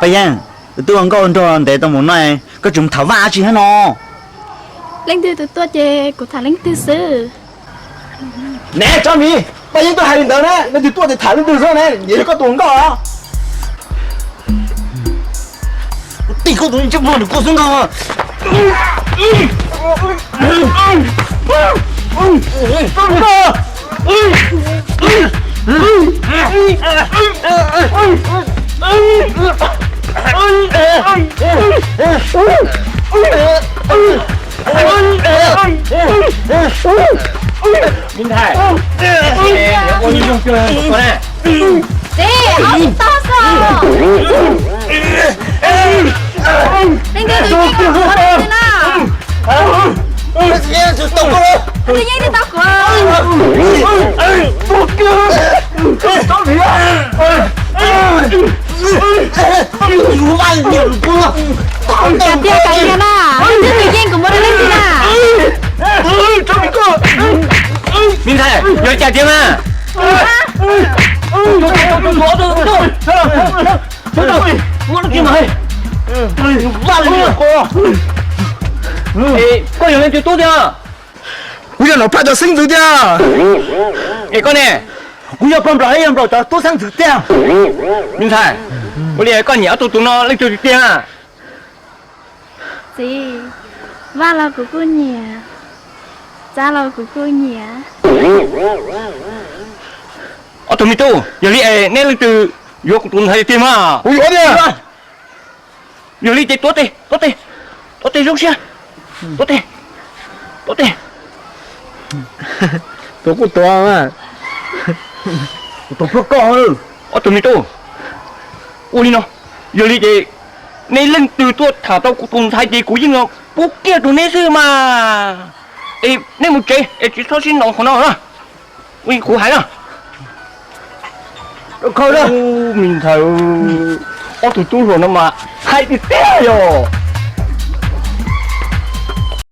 Paj Yeeb, tus tub ua nkauj nrog ntev tau mus no, koj tseem tham vaj dab tsi thiab no? Leej twg tus tuaj ces kuv tham leej twg xwb. Ne tsob miv, Paj Yeeb twb hais li ntawd na, leej twg tuaj ces tham leej twg xwb ne, yog koj tus ua nkauj os. Kuv tig koj tus ntsej muag nws koj xwb no. Min Thais, ua li zoo kawg ko na. Txiv, ob tug tog xwb. Leej twg tus yeej ua kuv ua leej twg na? Tus yeej twb tau kuv. Cas tiag cas tiag na, leej twg tus yeej kuv muab rau leej twg na? Min Thais, yog cas tiag mas? Koj yog leej twg tub tiag? Kuv yog Nom Phaj cov xeeb ntxwv tiag. Es koj ne? Kuv yog pog nplaum, yog nplaum cov tub xeeb ntxwv tiag. Me ntxhais, ua li koj nyiam ob tug tub no leej twg tiag? Txiv, Vaj los kuv kuj nyiam, Txab los kuv kuj nyiam. Ob tug me tub, yog li es neb leej twg yuav kuv tus ntxhais tiag mas? Kuv yuav tiag. Yog li ces tuav tes, tuav tes, tuav tes zoo siab. Tuav tes, tuav tes. Tuav kuj tuav, kuv tuav pluag koj. Ob tug me tub, ua li no, yog li ces neb leej twg tuaj tham tau kuv tus ntxhais ces kuv yeej los pub kiag rau neb xwb mas. Es neb mus tsev es tsis txhob sib ntaus qhov no na. Ua li kuv hais na. Me ntxhais, ob tug tub hluas no mas hais tiag tiag yog.